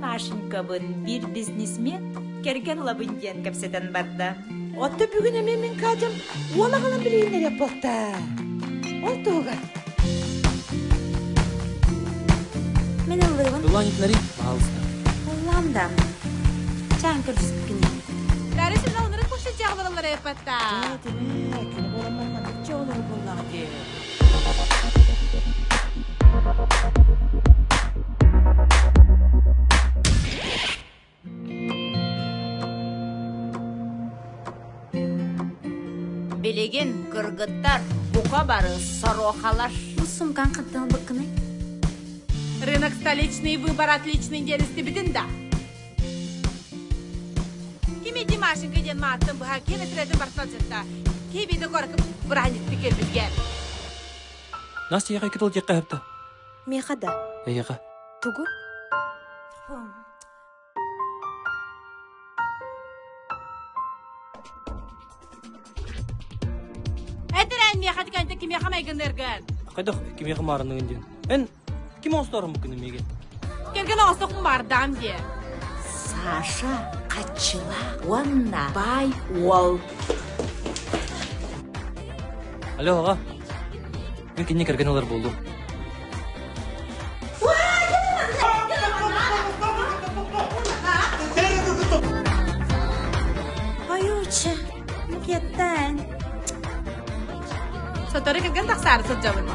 Машенькабын биир бизнесмен кэргэн ылабын диэн кэпсэтэн барда. Отто бүгүн эмиэ мин Катям уол аҕалан билиһиннэриэх буолта. Ол туһугар. Мин ыллыыбын. Ыллаан пожалуйста. Ыллаан да. Чаан көрүспүккүнэ. Бары син оннук кушачаҕаларалар эппатта. Кини буоламмар маннык олору буллаҕа дии. Билигин кыргыттар бука бары сорохалар. Бу сумкаң хантан ылбыккыный? Рынок столичный выбор отличный диэн истибитин да. Кими Димашенко диэн мааттан быһа киэн этирэтин барсан сытта. Киһи коракы быраанньыкты кэлбитгэр. Настя яха кытыл диэххэ хөптө. Миэхэ да. Эйиэхэ. Тугу? Этирэн миэхэ дикэнте кимиэхэ майгынныргын. Хайдах кимиэхэ маарыныгын диэн. Эн ким оҥосторун буккуну миигин? Кэргэн оҥостохпун баардаам диэ. Саша хаччыла уонна баай уол. Алло, аҕа. Мин кинини кэргэн ылар буоллум. Ойууча, мукеттан. Сотору кэргэн тахсаары сылдьабын.